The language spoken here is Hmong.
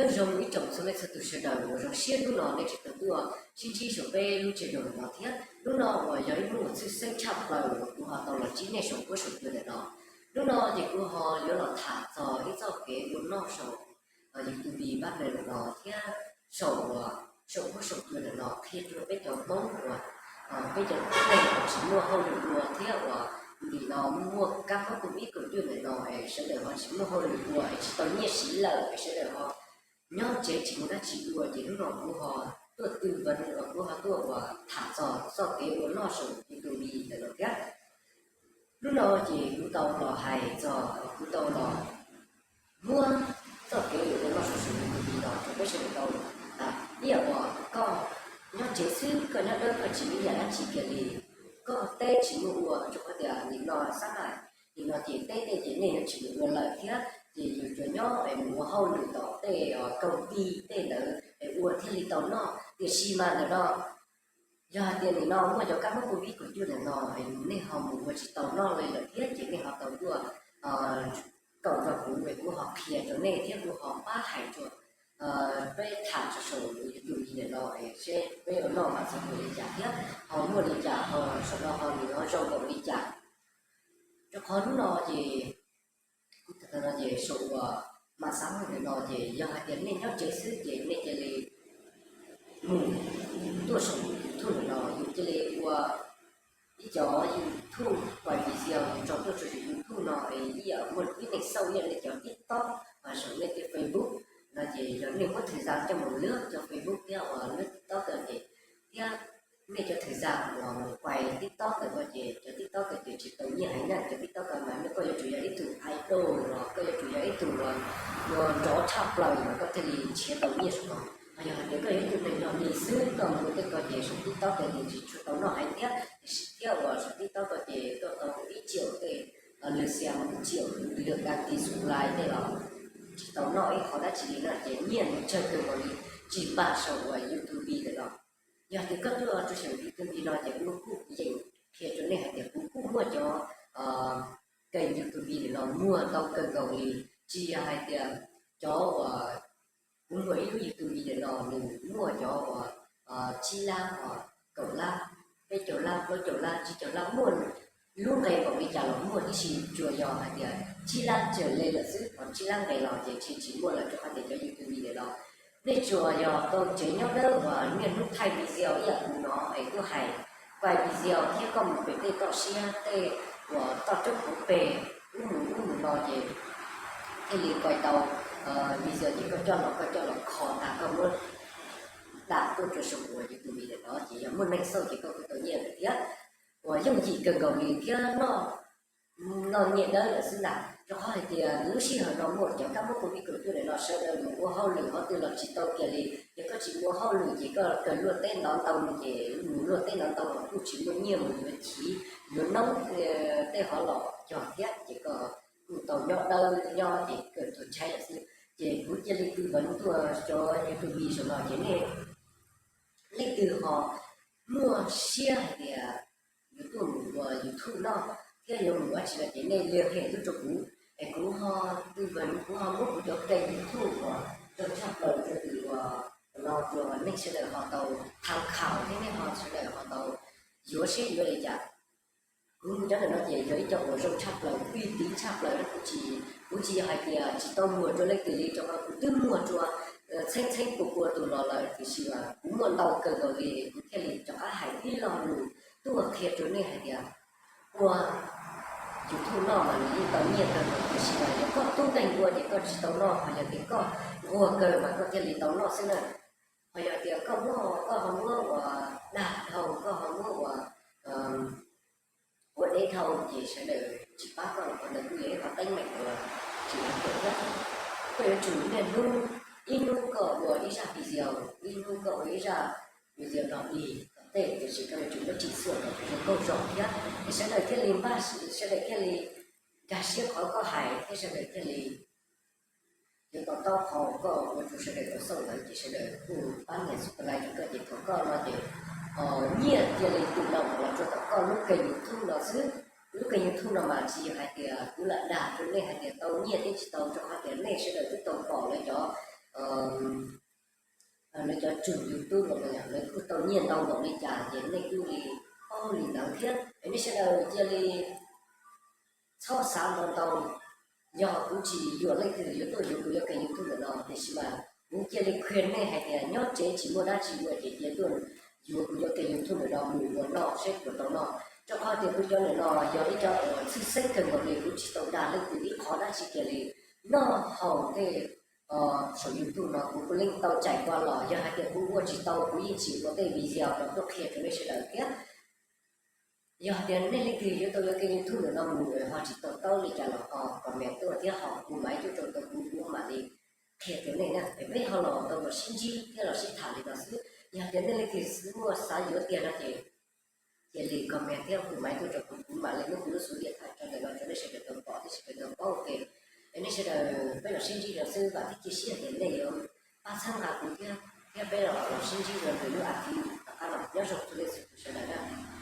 Nyob zoo ib tsoom txhua leej txhua tus sawv daws uas zoo siab hnub no nej tseem tau tuaj sib ntsib saum peb lub channel no thiab. Hnub no uas yog ib hnub uas tshwj xeeb tshaj plaws uas kuv ho tau los ntsib nej saum huab saum cua ntawm no. Hnub no ces kuv ho yuav los tham txog ib txoj kev ua noj saum YouTube pab ntawm no thiab saum, saum huab saum cua ntawm no qhia rau peb cov Hmoob uas peb cov tib neeg uas tsis muaj hauj lwm ua thiab uas nim no muaj kab mob covid kaum cuaj ntawm no es sawv daws ho tsis muaj hauj lwm ua es tsis tau nyiaj siv lawm es sawv daws ho nyob tsev tsis muaj dab tsi ua ces hnub no kuv ho tuaj twv vaj, kuv ho tuaj uas tham txog txoj kev ua noj saum YouTube ntawm no thiab. Hnub no ces kuv tau los hais txog, kuv tau los muab txoj kev ua noj saum YouTube no rau peb sawv daws tau. Ib yam uas koj nyob tsev xwb, koj nyob dawb, koj tsis muaj yam dab tsi kiag li, koj teb tsis muaj ua, rau qhov tias nim no xab hais nim no ces teb tej ces nej yuav tsis mus ua lawm thiab ces yus tsuas nyob es mus ua hauj lwm tom tej koom tij tej ntawd es ua thiaj li tau noj. Tiam sis mas ntawm no yog hais tias nim no muaj cov kab mob covid kaum cuaj ntawm no es nej ho mus ua tsis tau noj li lawm thiab ces nej ho tau tuaj koom nrog kuv es kuv ho qhia rau nej thiab kuv ho pab hais rau peb tham txog saum YouTube ntawm no es seb peb ua noj mas txog mus li cas thiab ho muaj li cas ho saum no ho nws ho zoo nkaus li cas. Rau qhov hnub no ces kuv tham no ces saum uas mam xav ntawm no ces yog hais tias nej nyob tsev xwb ces nej cia li mus tuaj saum YouTube ntawm no, yus cia li ua ib cov YouTube, pais video tso tuaj saum YouTube no es ib yam muaj tib neeg xauj ib yam li cov TikTok, saum nej tej Facebook no ces yog nej muab thwm zaj coj mus lwb cov Facebook thiab uas lwb TikTok ko ces thiab nej cov thwm zaj uas mus pais TikTok ntawm ko ces cov TikTok ko ces tsis tau nyiaj heev na, cov TikTok ko mas koj yuav tsum yog ib tug idol los koj yuav tsum yog ib tug uas nrov tshaj plaws mas koj thiaj li nrhiav tau nyiaj saum no. Ho yog hais tias koj yog ib tug neeg nyob li xwb koj mus ua tej ko ces saum TikTok ko ces tsis tshua tau noj heev thiab, tiam sis thiab uas saum TikTok ko ces koj tau ib tsiaum tej lwm xiam ib tsiaum lwm dag ti xu lais tej los tsis tau noj ib qho dab tsi li no ces nyiaj nws tsawg kawg nkaus li tsis npaj saum uas YouTube ntawm no. Yog tias koj tuaj rau saum YouTube no ces kuv kuj yeem qhia rau nej hais tias kuv kuj muaj cov kênh YouTube ntawm no muag tau kawg nkaus li, tsis yog hais tias cov uas kuv muag ib lub YouTube ntawm no nws muaj cov uas tsib lab, kaum lab, peb caug lab, plaub caug lab, tsib caug lab, muaj lub nqe npaum li cas los muaj tib si, tsuas yog hais tias tsib lab tawm li lawm xwb, ho tsib lab nqe los ces tsis tsis muaj lawm rau qhov tias cov YouTube ntawm no nej tsuas yog tau tsev nyob dawb uas niaj hnub thaij video ib yam kuv no es tuaj hais, pais video thiab koj mus pem tej toj siab tej uas toj roob hauv pes, ub mus ub mus no ces thiaj li pais tau video ces koj coj los koj coj los kho tag koj muab dam tuaj rau saum uas YouTube ntawm no ces yog muaj neeg xauj ces koj kuj tau nyiaj lawm thiab. Uas yooj yim kawg nkaus li thiab noj noj nyiaj dawb lawm xwb ntag, rau qhov hais tias lub sij hawm no muaj cov kab mob covid kaum cuaj ntawm no sawv daws mus ua hauj lwm qhov twg los tsis tau kiag li. Yog koj tsis ua hauj lwm ces koj kawg luaj teb ntov ntoo ces mus luaj teb ntov ntoo los kuj tsis muaj nyiaj mus yuav chiv yuav noob tej hov los cog thiab ces koj kuj tau nyob dawb nyob ces kawg tuag tshaib lawm xwb. Ces kuv cia li tư vấn tuaj cov YouTube saum no ces nej leej twg ho muaj siab hais tias yuav tuaj mus ua YouTube no thiab yuav mus ua tsi no ces nej liên hệ tuaj rau kuv es kuv ho tư vấn, kuv ho muab kuv cov kênh YouTube uas zoo tshaj plaws rau tus uas no rau nej sawv daws ho tau tham khảo thiab nej ho sawv daws ho tau yuav seb yuav li cas. Kuv cov ntawm no ces yog ib co uas zoo tshaj plaws, uy tín tshaj plaws, kuv tsis, kuv tsis yog hais tias tsis tau muag rau leej twg li, rau qhov kuv twb muag rau txheeb txheeb pua pua tus los lawm, tiam sis mas kuv muaj ntau kawg nkaus li kuv thiaj li rov qab hais ib lo lus tuaj qhia rau nej hais tias ua YouTube noj mas nws yeej tau nyiaj kawg nkaus, tiam sis mas yog koj tub nkeeg ua ces koj tsis tau noj, ho yog tias koj nquag kawg mas koj thiaj li tau noj xwb na. Ho yog tias koj muab, koj ho muab ua dag dhau, koj ho muab ua ua deb dhau ces sawv daws tsis pab koj los qhov ntawd kuj yog ib qhov teeb meem uas tsis ua thiab. Koj yuav tsum niaj hnub, ib hnub koj ua ib zaj video, ib hnub koj ua ib zaj video no lig tom tej, tiam sis koj yuav tsum muab tsim xuam kom zoo nkauj zog thiab es sawv daws thiaj li npaj, sawv daws thiaj li nkag siab qhov koj hais thiab sawv daws thiaj li yuav to taub qhov koj ua rau sawv daws tau xauj ntawd ces sawv daws kuj pab nias subscribe rau koj ces thaum koj no ces nyiaj cia li tus no los rau tom koj lub kênh YouTube no xwb. Lub kênh YouTube no mas tsis yog hais tias kuv lam dag rau nej hais tias tau nyiaj thiab tsis tau, rau qhov tias nej sawv daws twb tau pom lawv cov lawv cov tswv YouTube los lawv kuj tau nyiaj ntau npaum li cas ces nej kuj li paub li ntawd thiab. Es nej sawv daws cia li txhob xav ntau ntau. Yog kuv tsis yuam leej twg yuav tuaj yuav kuv cov kênh YouTube ntawm no, tiam sis mas kuv cia li qhia nej hais tias nyob tsev tsis muaj dab tsi ua ces cia tuaj yuav kuv cov kênh YouTube ntawm no mus ua noj seb puas tau noj. Rau qhov tias kuv cov ntawm no yog ib co uas tshwj xeeb kawg nkaus li, kuv tsis tau dag leej twg ib qho dab tsi kiag li. Noj haus tej saum YouTube no kuv kuj leej tau cais qua los, yog hais tias kuv ua tsis tau kuv yeej tsis ua tej video no tuaj qhia rau nej sawv daws thiab. Yog hais tias nej leej twg yuav tau yuav kênh YouTube ntawm no mus ho tsis tau taub li cas los ho comment tuaj thiab ho hu maiv tuaj rau kuv, kuv mam li qhia rau nej na. Es peb ho los tau los sib ntsib thiab los sib tham li no xwb. Yog hais tias nej leej twg xwb muaj xav yuav tiag no ces cia li comment thiab hu maiv tuaj rau kuv, kuv mam li muab kuv lub xub diam thaim rau ntawm no rau nej sawv daws tau pom thiab sawv daws tau paub ua ke. Es nej sawv daws peb los sib ntsib no xwb, vam thiab cia siab tias nej yuav pab txhawb nqa kuv thiab, thiab peb los sib ntsib dua ntawm lub a thiv tom qab no. Nyob zoo txhua leej txhua tus sawv daws na.